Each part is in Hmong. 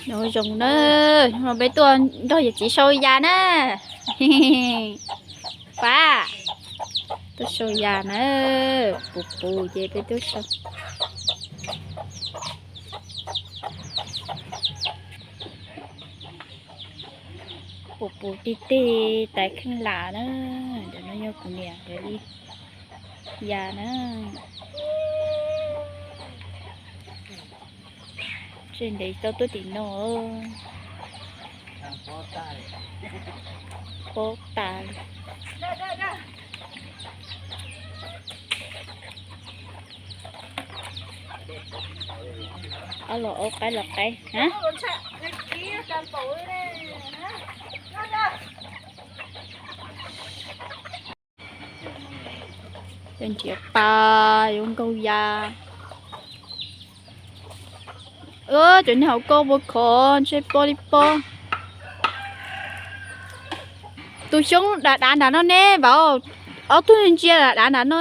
Nyob zoo na, hnub no peb tuaj nrog yawm txiv sau yas na. Pab, tuaj sau yas na, puv puv ces peb tuaj sau. Puv puv tig tig tais kheej lam na, ntawm no yog kuv niam nkawd li yas na. Tseg ntev tau tuaj tim no, pob tas li. Ob los ob qaib los qaib. Cov nrhiav pas yuav nkaug yas. Cov niag hauv koj puas khov ntshe pob li pob. Tus xyoob dav dav nram no ne vauv, ob tug ntsia dav dav nram no.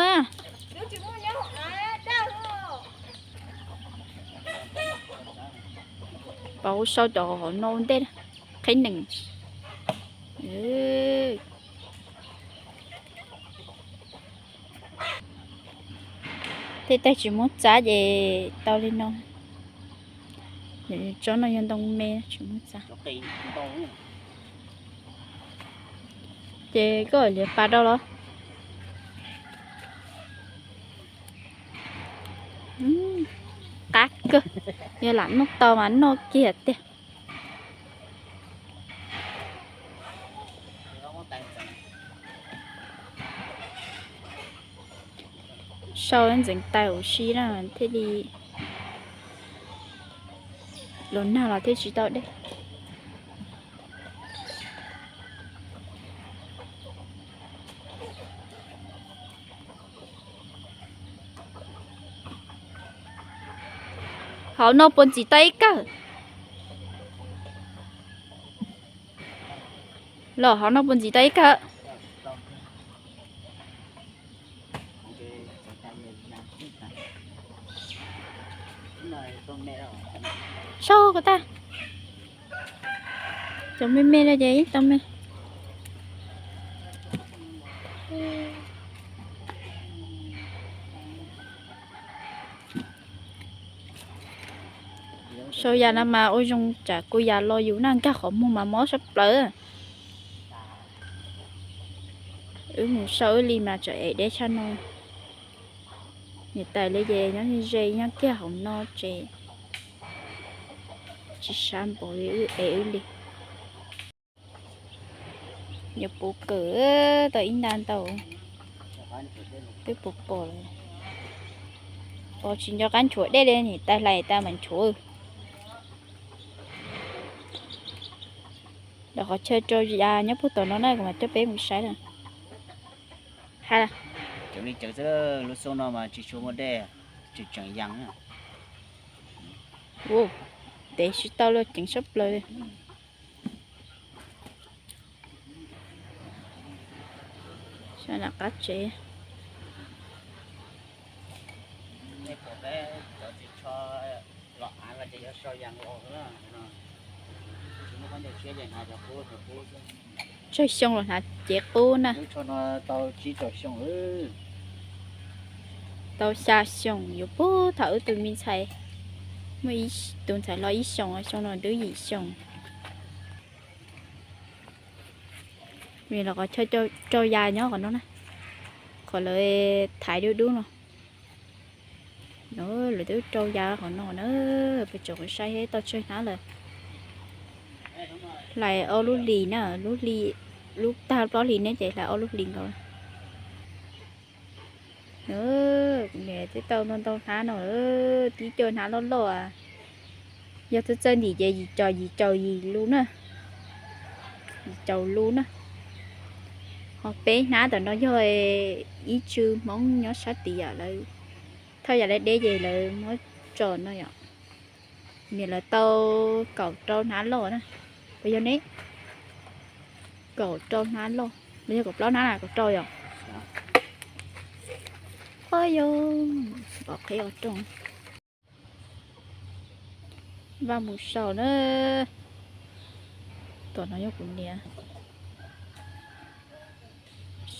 Vauv sau cov hauv no ntej, qhib nees. Tej tag tsis muab txav ces tau li no. Tsob no yog ntoo me tsis muab txav. Ces koj liav pas rau los. Qab kawg, yog lam noj tau mas noj kiag tiag. Sau ntxeev tais huv si na thiaj li los nag los thiaj tsis tau dej. Hauv no puas ntxim tau ib kawm? Los hauv no puas ntxim tau ib kawm? Sau ko tag. Cov me me no ces ib tau me. Sau yas no mas ua zoo tsam kuv yas los yus na, nkag qhov muag mas mob sab plaws. Wb mus sau wb li mas tsam ev deb tshaj no. Niam tais li ces nyob ze nyob kiag hauv no ces tsis sab npaum li wb ev wb li. Yuav puv kawm tau ib nta ntau, twb puv pom lawm. Pom tsis nco qab nchuav dej li, niam tais hlais tas mam nchuav. Lawv qhov chaw rau yas nyob puag tom no na, kuv mam coj peb mus saib na. Cov li cov xwb, lub xyoo no mas tsis tshua muaj dej, tseem tseem yas. Ntev tsis tau los ceev sab plaws li. Saib nram qab tsev. Tsawg xyoo los hnav cev qub na. Tau xya xyoo, yuav puag thaum wb tus me ntxhais, muaj tus ntxhais hlob ib xyoos, xyoo no twb yim xyoo. Vim los qhov chaw rau yas nyob qhov no na, qhov lawv thaiv dub dub no. Lawv twb rau yas qhov no na, peb tsoom saib tau tsawg hnab lawm. Hlais ob lub hlis na, lub hli, lub tag plaub hlis ne ces hlais ob lub hlis nkaus. Kuv niam twb tau ntau ntau hnab no, tib co hnab loj loj. Yog txawj txawj ntim ces yim caum yim caum yim lub na, yim caum lub na. Ho peb hnab ntawm no yog ib tsw Hmoob nyob sab tid yom, lawv thauj yam deb deb ces lawv muab tso no yom. Niam lawv tau kaum rau hnab loj na, puas yog ne? Kaum rau hnab loj, los yog kaum plaub hnab na, kaum rau yom. Ua yog, pom qheb ua rooj. Vaj mus sau na. Tom no yog kuv niam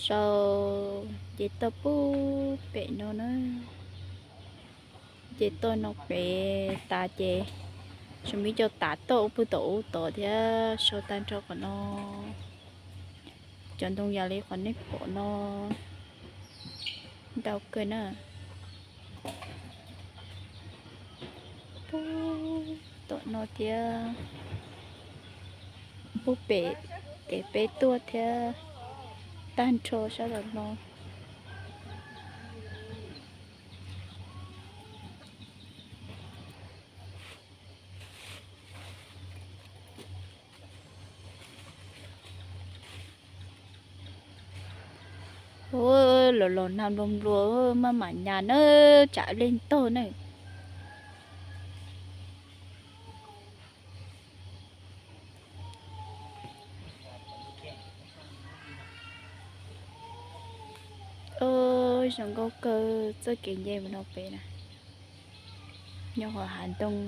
sau, ces tau pub pem no na. Ces tau no pem tas ces tseem muaj cov tav toj ua pug tom ub tod thiab, sau tag nrho qhov no. Cov ntoo yam li qhov nej pom no ntau kawg na. Pub tom no thiab, pub pem kev peb tuaj thiab, tag nrho sab tom no. Los los nag nplua nplua, maj mam nyas na, tsam lej ntog na. Zoo nkauj kawg txoj kev nce mus no pem na, nyob hauv hav ntoo.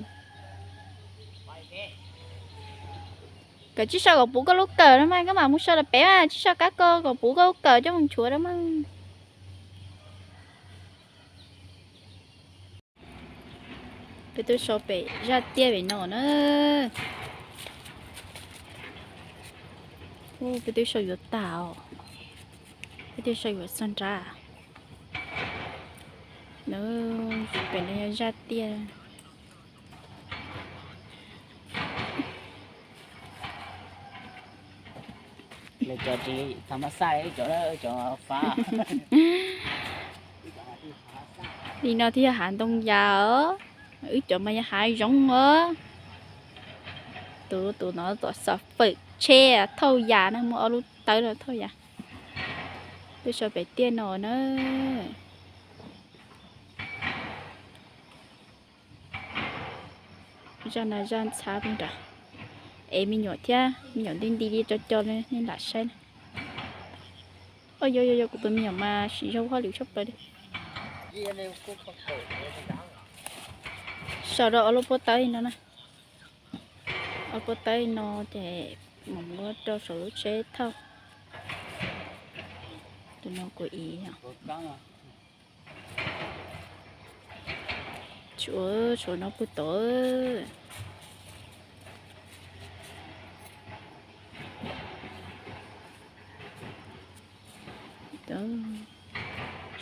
Kawm tsis sau kom puv koj lub kawm no mas, koj mam mus sau los pem mas, tsis sau kab ko kom puv koj lub kawm coj mus nchuav da mas. Peb twb sau pem zaj tiaj pem no na. Peb twb sau yuav tag os. Peb twb sau yuav txog nrad. Pem no yog zaj tiaj. Li no thiaj yog hav ntoo yas os. Wb cov mas yog hav zoov os. Tus tus no tom xav fawm tsheb thauj yas na, muaj ob lub tawb no thauj yas. Twb sau pem tiaj no na. Zaj no zaj ntxhab nrad. Es me nyuam thiab, me nyuam nti nti li co co li nej lam saib na. Yog yog yog, kuv tus me nyuam mas siv zog hauj lwm tshaj plaws li. Sau rau ob lub pob tawb no na. Ob lub pob tawb no ces mam muab rau saum lub tsheb thauj. Tus no kuv ib yog. Tshuav, tshuav no pug tod.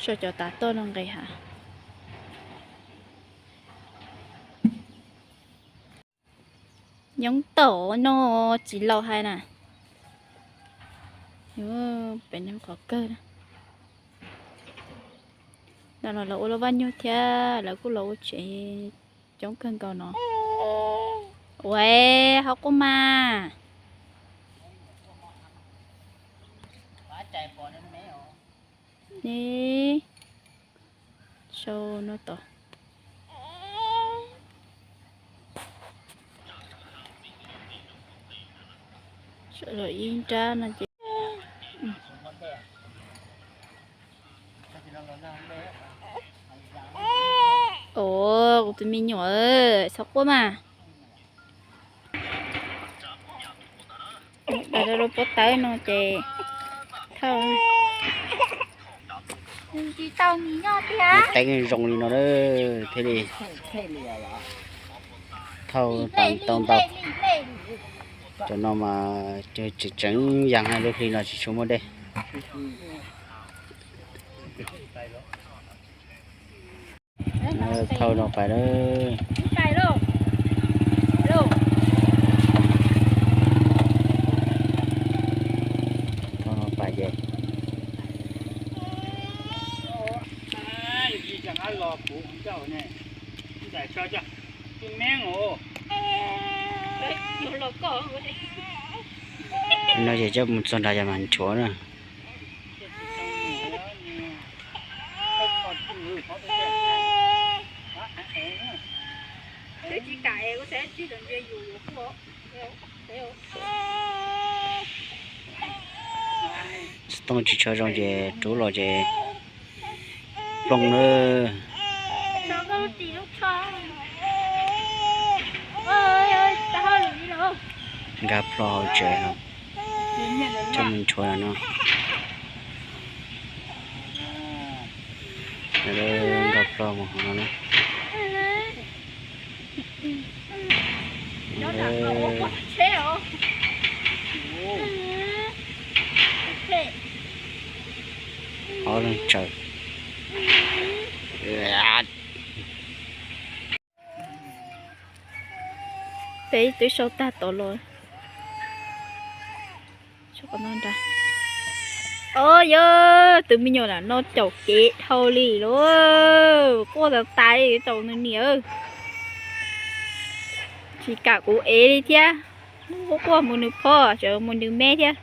Sau cov tav toj no nqis hav. Nyob tom no txiv laus hais na. Pem no qhov kawg na. Ntawm no lawv ua lub vaj nyuj thiab lawv kuj los ua tsev coob kawg nkaus no. Ua, hauv quaj mas. Ne, sau no tod. Sau los ib nrab no ces. Ua, kuv tus me nyuam, txhob quaj mas. Rau lub pob tawb no ces thauj. Teeb zoo li no thiaj li thauj tau ntau. Cov no mas tseem tseem yas, lub hli no tsis tshua muaj dej. Thauj no pais lawm. Thauj no pais ces. No ces coj mus txog nrad ces mam nchuav na. Xov tooj tsis tshua zoo ces rub los ces plooj na. Nkag plho hauv tsev no, coj mus nchuav no. Nkag plho mus hauv no na. Ob leeg tsaws. Peb twb sau tag tod los. Os, yog tus me nyuam lam no caum kev dhau li lauj, quaj tas tas li rau nws niam. Tsis kam kuv ev li thiab, quaj mus nws phoj, tseem mus nws me thiab.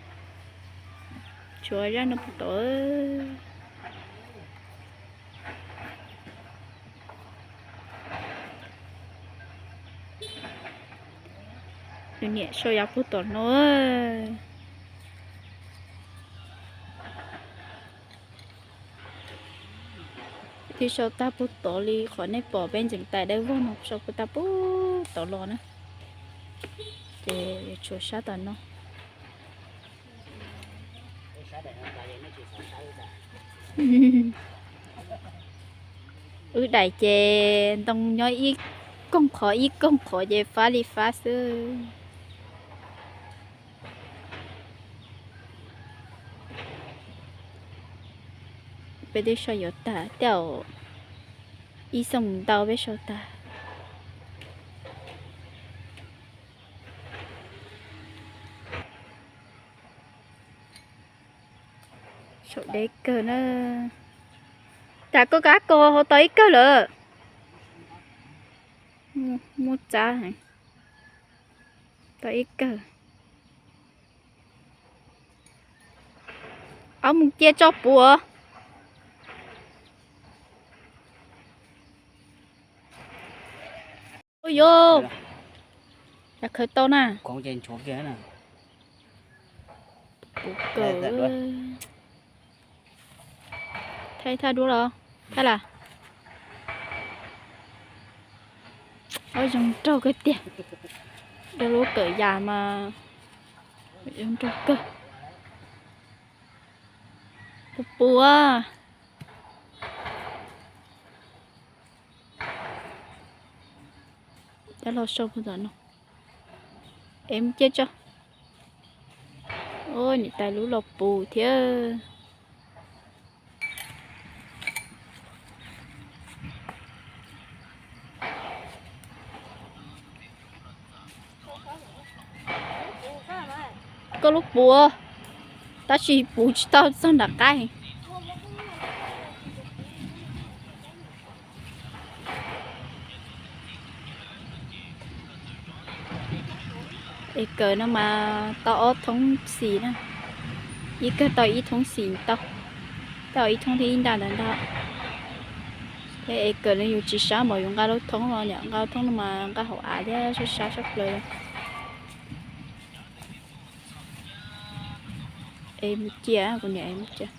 Tshuav zaj no puag tod. Nws niam sau yav puag tom no. Twb sau tag puag tod li qhov nej pom peb ntxeev tais dawb vog no, sau puag tag puag tod los na. Ces yuav tshuav sab tom no. Wb daim ces ntoo nyob ib koog qhov ib koog qhov ces fab li fab xwb. Peb twb sau yuav tag tej zaum ib xyoos ntau peb sau tag. Saum deb kawg na. Tas koj kab kos hauv tau ib kawg lawm. Muaj txab, tau ib kawg. Ob mus cia tso puv. Ua yog, cas khaws tau na. Puv kawg. Thaij thaj duab los, thaij las. Ob zoo nraug kawg tiag. Rau lub kawm yas mas zoo nraug kawg. Puv puv. Cov los sau puag tom no. Es mus cia tso. Niam tais lub los puv thiab. Koj lub puv, tab sis puv tsis tau txog nram qab. Es kawm no mas tau ob thoob xis na, ib kawg tau ib thoob xis tau, tau ib thoob thiab ib nta ntawd ntag. Thiab es kawm no yus tsis sab npaum yus nqa lub thoob no, nqa lub thoob no mas nqa hauv av thiab sab sab tshaj plaws. Es mus cia, kuv niam es mus cia.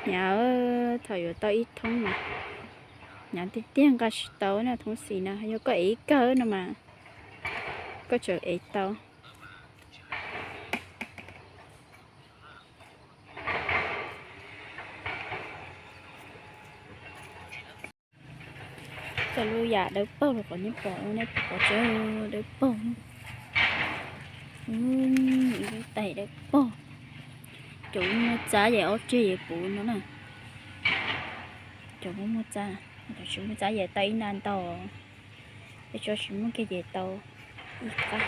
Hnyav, thaum yuav tau ib thoob mas hnyav tiag tiag nqa tsis tau na thoob xis na, yog koj ev ib kawg no mas koj tseem ev tau. Cov lub yam dawb paug los kom nej pom, nej pom tsev dawb paug. Ib lub tais dawb paug. Cov muaj txab ces ob tseg ces puv no na. Cov muaj muaj txab, cov tsis muaj txab ces tau ib nta ntau. Peb tso tsis muaj kiag ces tau ib qab.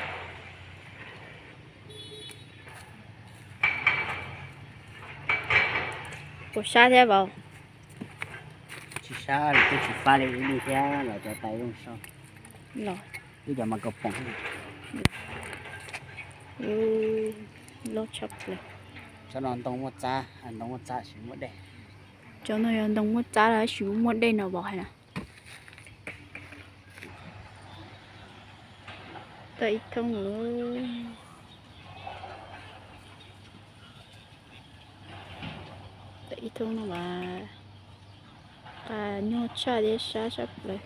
Puas sab thiab vauv? Tsis sab, twb tsis fab li ib li thiab los cov tais zoo so. Los ib cov mas kaus poom. Loj tshaj plaws. Cov no ntoo muaj txab, ntoo muaj txab tsis muaj dej. Cov no yog ntoo muaj txab los sis muaj dej no vauv hais na. Tau ib thoob lawm. Tau ib thoob no mas Nyuaj tshaj thiab sab sab plaws.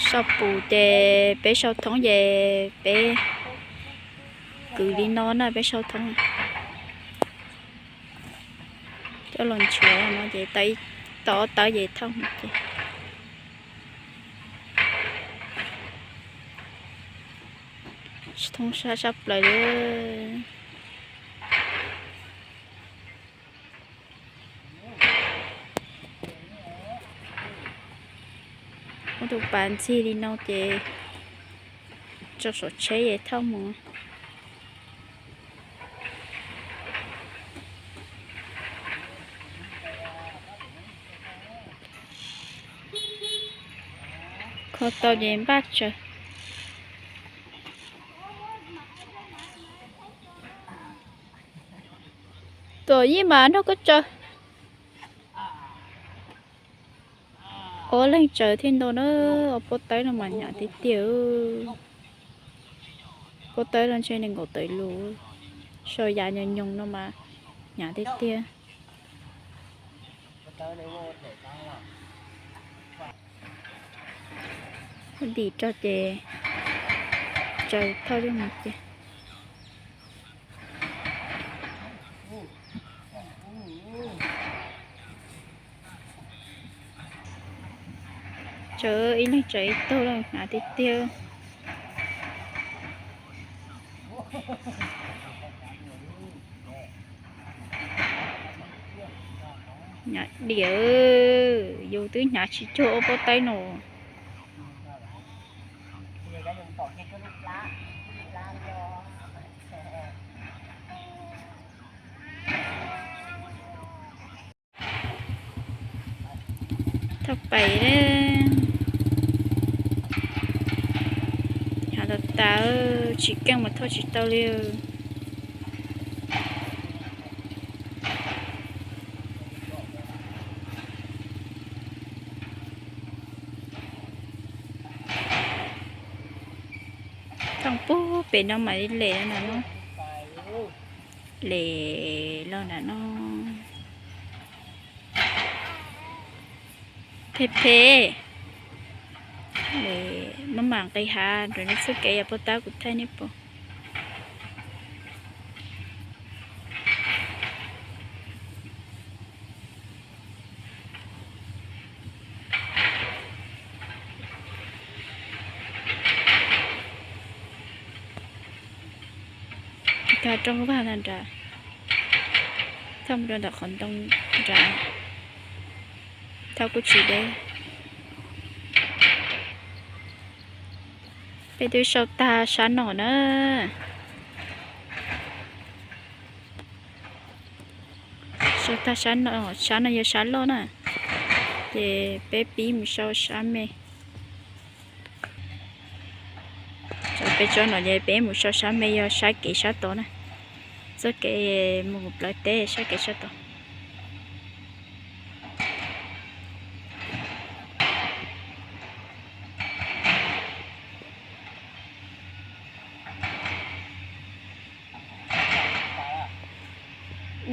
Sau pus ces peb sau thoob ces peb kwv li no na, peb sau thoob. Coj los nchuav no ces tau ob tawb ces thauj ces thoob sab sab plaws li. Muab tus pas ntxig li no ces tso saum tsheb es thauj mus. Kho tau ces npaj tsaws. Tuam Yij mas nrog koj tsaws. Ob leeg tsaws thiaj ntau na. Ob pob tawb no mas hnyav tiag tiag. Pob tawb no ntshe nees nkaum tawm lus. Sau yam nyoos nyoos no mas hnyav tiag tiag. Ntim rau ces tsaws thauj coj mus ces. Tsaws ib leeg tsaws ib tug los hnyav tiag tiag. Hnyav diam, yus twb hnyav tsis cuag ob pob tawb no. Thauj pais, hnyav tas tas, tsis keej mas thauj tsis tau li. Thauj pug pem no mam li lem los nram no. Lem los nram no. Phem phem. Maj mam nqis hav rau nej txoj kev, yog pob tawb kuv thaij nej pom. Thauj rau vaj nrad, thauj mus rau ntawm qhov ntoo nrad, thauj kuj tsis deb. Peb twb sau tag sab no na. Sau tag sab no, sab no yog sab loj na, ces peb pib mus sau sab me. Peb tsob no ces peb mus sau sab me, yog sab kev sab tod na. Txoj kev mus plawv teb sab kev sab tod.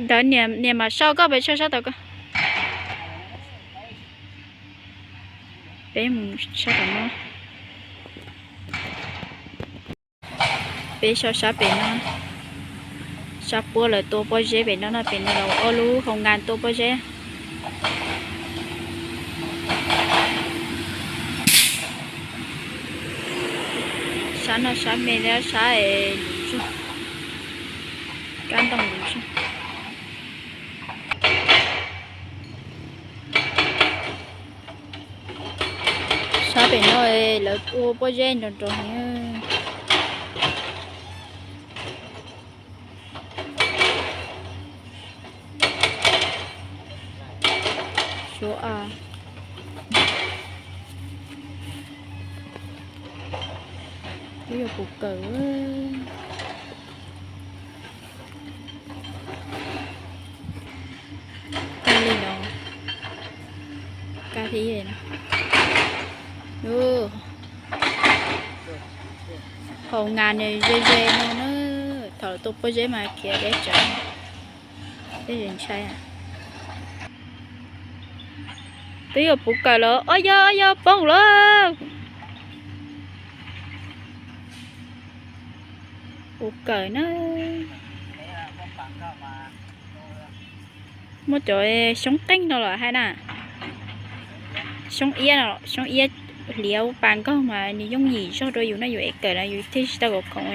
Ntawd niam mam sau, koj peb sau sab tod ko. Peb mus sab tom no. Peb sau sab pem no, sab puab lawv tua pob zeb pem no na, pem no lawv ua lub hoo nkas tua pob zeb. Sab no sab me thiab sab luv zog, kab ntoo luv zog. Sab pem no lawv ua pob zeb nrov nrov heev. Suav a, twb yog kuv kawm. Tag li no, kab thiab no. Hau ngas nws ze ze no na, thaum tuaj pob zeb mas khiav deb tsawv, deb ze ntshai. Twb yuav puv kawm los, o yog o yog poob lawm. Puv kawm na. Muaj cov xyoob qeej no los hais na. Xyoob iab no, xyoob iab hliav ua pas nkauj mas nws yooj yim zog rau yus no, yus ev kawm no yus thiaj tsis tau kom khoom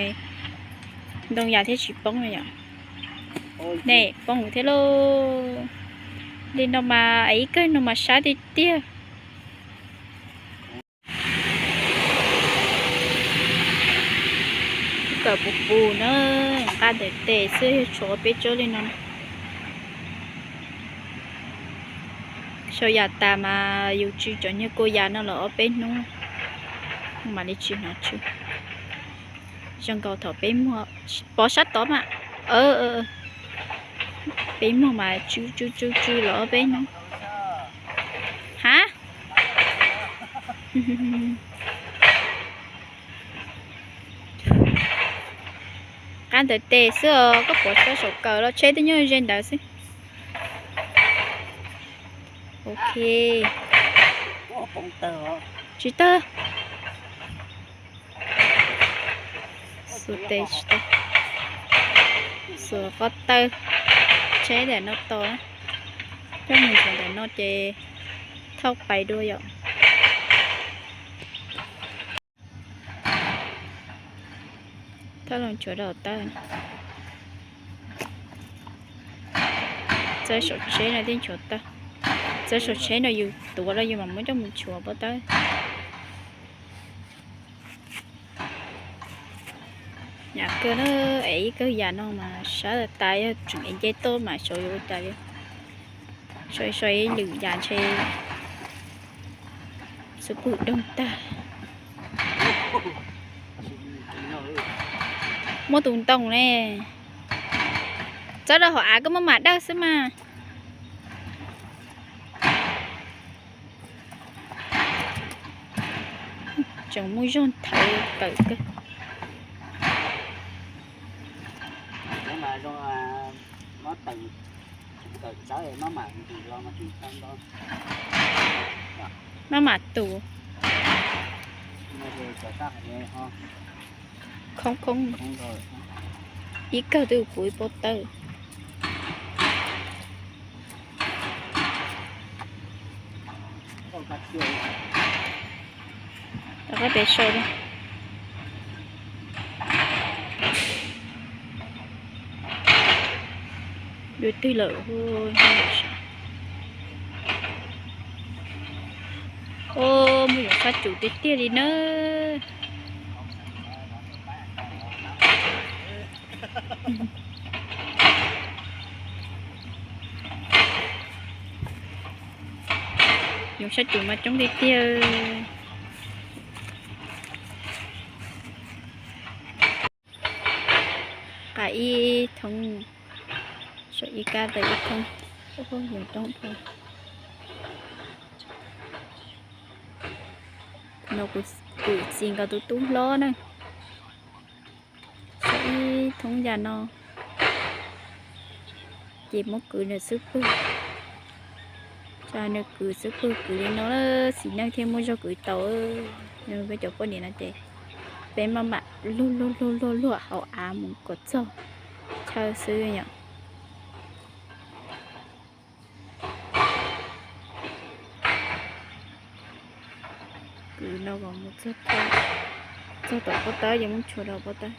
ntoo yas thiaj tsis poob no yom. Ne poob thiab lauj. Li no mas ev ib kawm no mas sab tiag tiag. Kawm puv puv na, nqa ntawm tes xwb yog tshuav peb tsob li no. Sau yam tas mas yus tsw cov nyuag kua yas no los ob peb hnub mam li tsis hnov tsw. Zoo nkaus thaum peb muag, pov sab tod mas, peb muag mas tsw tsw tsw tsw los ob peb hnub. Ha? Qab ntawd tes xwb os, koj pov tau saum kawm los tsheb twb nyob ze ntawd xwb. Ok. Tsis tawg. Xuas tes tsis tawg. Xuas qhov taw. Tsheb ntawm no tos na. Coj mus ntawm no ces thauj pais dua yom. Thauj los nchuav rau tawb. Txawb saum tsheb no thiaj nchuav tawg. Txawb saum tsheb no yus tuav los yus mam muab coj mus nchuav pob tawb. Yam kawg na, ev ib kawg yam no mas sab tas tas, yog tseem ev nce toj mas xyov yuav ua cas li. Sau sau ib lwm yam ntshe xub pwg doog tag. Muab tus ntoo ne, txawb rau hauv av koj muab mam dawj xwb mas. Tseem muaj zog nthawv tawm kawg. Maj mam tus khoob khoob, ib kawg twb puv ib pob tawb. Rov qab pem sau. Dua twg lawm? Muaj yoov sab tsum tiag tiag li na. Yoov sab tsum mas coob tiag tiag. Qab ib thoob, sau ib kab tawm ib thoob. Yoov coob dhau. No kuv txiv nkawd tus tub hlob na. Sau ib thoob yam no, ces muab kwv nws xub pwg. Nws kwv xub pwg kwv li no, txiv neej thiaj muaj zog kwv tau. Peb cov poj niam no ces peb maj mam luag luag luag luag luag hauv av mus kom txog chaw xwb yom. Kwv no kom mus txog, txog tom pob tawb ces muab tshuav rau pob tawb.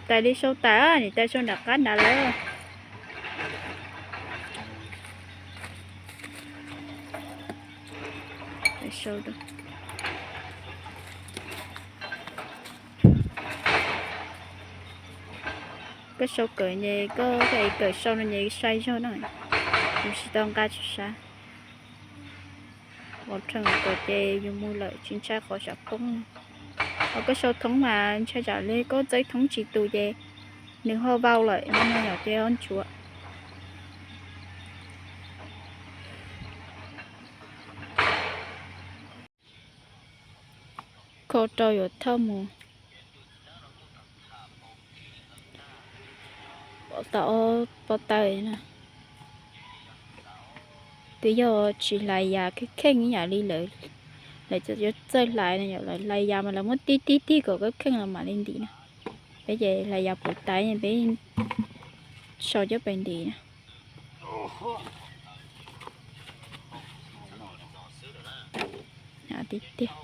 Tais li sau tas, niam tais sau nram qab nrad lawm. Koj sau kawm ces koj, koj ev kawm sau no ces sai zog na, yus tsis tau nqa tsam sab. Ua rheej kawm ces yus mus lawm tsis ntshai qhov tsam poob. Ho koj sau thoob mas ntshai tsam li koj txawb thoob tsis tus ces nws ho vau lawm no yom, ces ho nchuav. kho rau yuav thauj mus. Pov tau ob pob tawb na. Twb yog tsis hlais yas kheej kheej ib yam li lawv, lawv yuav txawj hlais no, lawv hlais yas mas lawv muab tib tib tib kom kheej kheej los mam li ntim na. Peb ces hlais yas puv tais peb sau coj pem ntim na. Tiag tiag.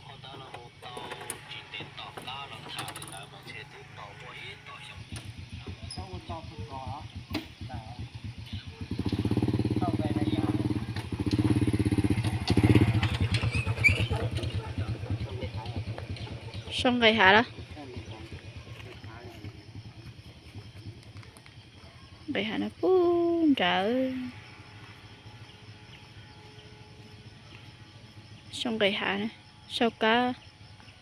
Sau nqis hav lawm. Nqis hav no puag nrad. Sau nqis hav, sau kab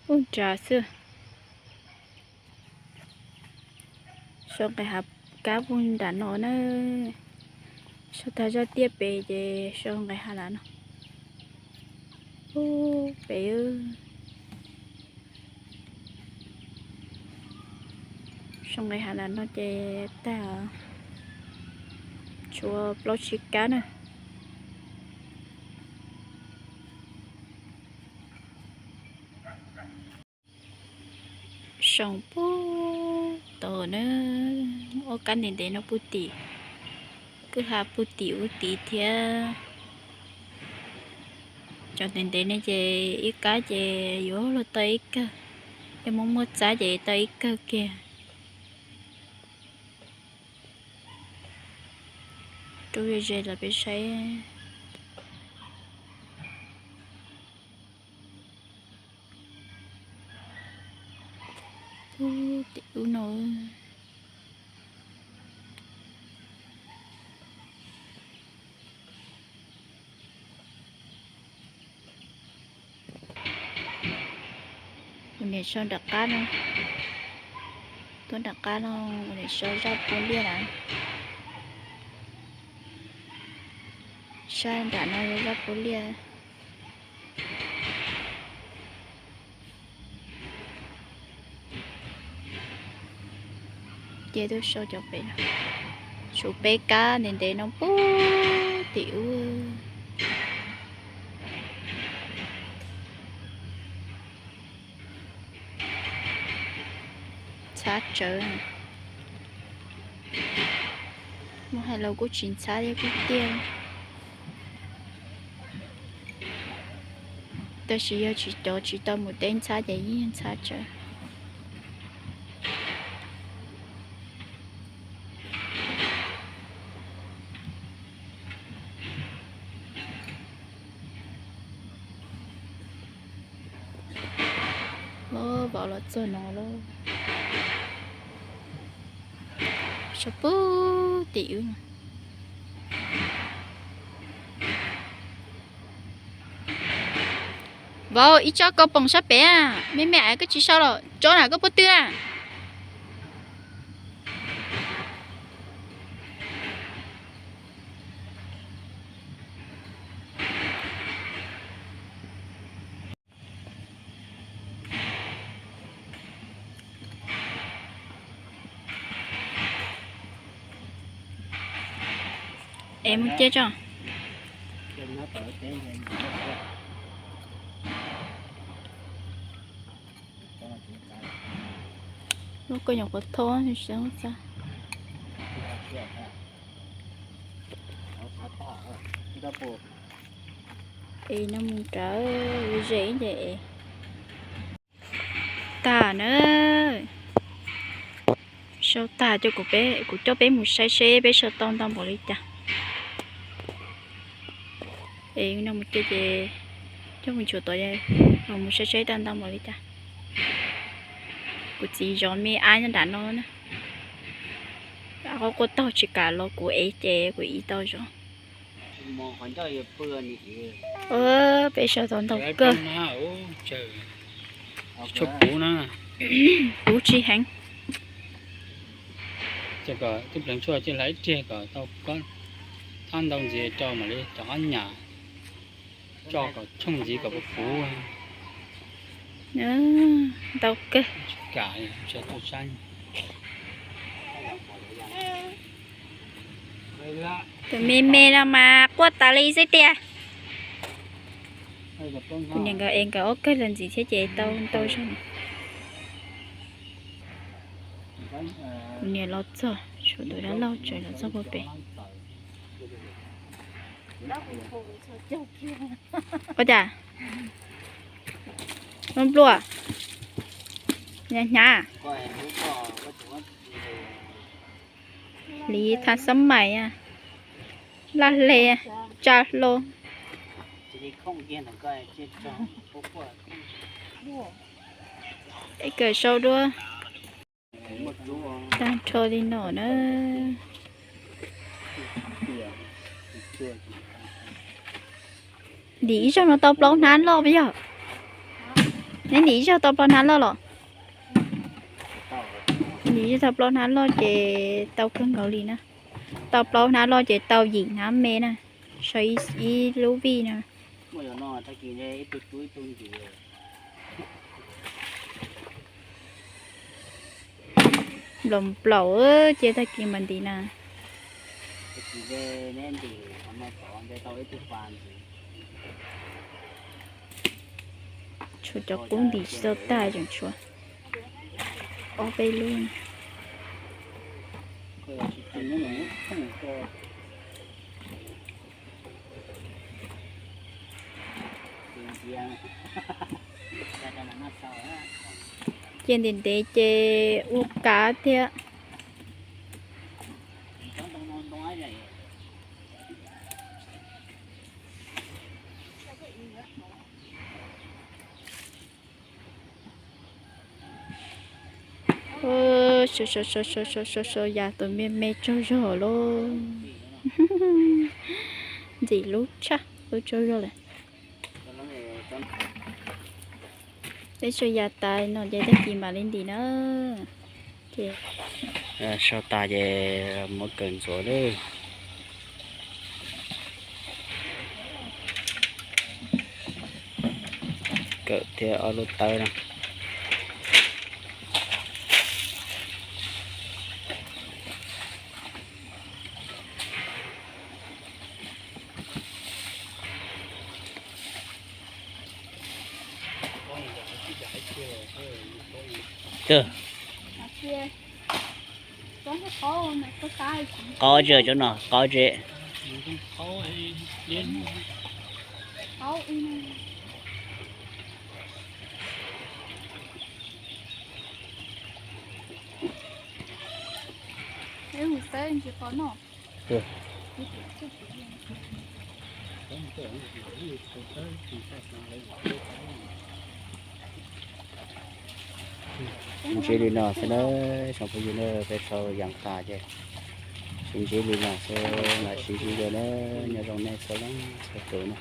puag nrad xwb. Sau nqis hav kab puag nram no na. Sau tag zaj tiaj pem ces sau nqis hav lam no. Ub, pem. Sau nqis hav lam no ces tag, tshuav plaub tsib kab na. Sau puag tod na, ob kab ntev ntev no puag tim, kwj ha puag tim ub tid thiab. Cov ntev ntev ne ces ib kab ces yuav luag tau ib kawg, yog muaj muaj txab ces tau ib kawg kiag. Rub ze ze los peb saib. Ub, tim ub no. Ua niam sau nram qab no, tuaj nram qab no, ua niam sau zaj puav liaj na. Sab nram no yog zaj puav liaj. Ces tuaj sau cov pem, tshuav peb kab ntev ntev no puag tim ub. Ntxhab tsawv. Muab hais los kuj tsis ntxhab thiab kuj tiaj. Tab sis yog tsis cov tsis tau mus teb ntxhab ces yeej ntxhab tsawv. Vauv los txog no lauj. Sau puag tim ub. Vauv, ib tsob kau poom sab pem, me me es koj tsis sau los tsob na koj puag twg na? Es mus cia tso. Lub koj nyuam qhuav thoob xwb xwb. Es no mus rawv ze ib ce es. Tag na. Sau tag coj kuv peb, kuv coj peb mus saib seb peb sau tau ntau npaum li cas. Es no mus cia ces coj mus tsuam tod, mus saib seb tau ntau npaum li cas. Kuv txiv zov me ab nyob nram no na. Qhov quaj taug tsis kam los kuv ev ces kuv ev tau zov. Peb sau tau ntau kawg. Tshuav puv na. Puv tsis heev. Ces kom tub pleev tshuaj cia hlais ib riag kom tau kob thab ntau ntxiv rau mam li rov qab nyam tso kom tshooj ntxiv kom puv puv. Ntau kawg. Tus me me no mas quaj tas li xwb tiag. Kuv niam nkawd es nkawd ob kawg los ntxiv thiab ces tau ntau zog. Kuv niam los txog, tshuav tus dab laug tseem los txog puag pem. Ua cas? Npluaj, npluaj. Hnyav hnyav. Hliv tha xab mais, laj hle, tsa hlo. Peb kawm sau dua. Tag nrho li no na. Ntim ib zaug no tau plaub hnab loj puas yog? Neb ntim ib zaug tau plaub hnab loj los? Ntim ib zaug tau plaub hnab loj ces tau kawg nkaus li na. Tau plaub hnab loj ces tau yim hnab me na. Sau ib lub vij na. Nplaum nplaum, cia tag kis mam ntim na. Tshuav cov kub ntim tsis tau tag, tseem tshuav ob peb lub. Cia ntev ntev ces ua kav thiab. Sau sau sau sau sau sau ya tus me me tsaug zog lauj. Ntxim hlub tshaj, hlub tsaug zog lawm. Peb sau ya tas no ces tag kis mam li ntim na. Ces sau tas ces muab kawm ntxuav lawm. Kawm thiab ob lub tawb na. Qab tsi, cov no qab tsi? Sib ntsib li no xwb na, tsoom phooj ywg na, peb sau yees tas ces sib ntsib li no xwb, mam sib ntsib dua na, nyob zoo nej txhua leej txhua tus na.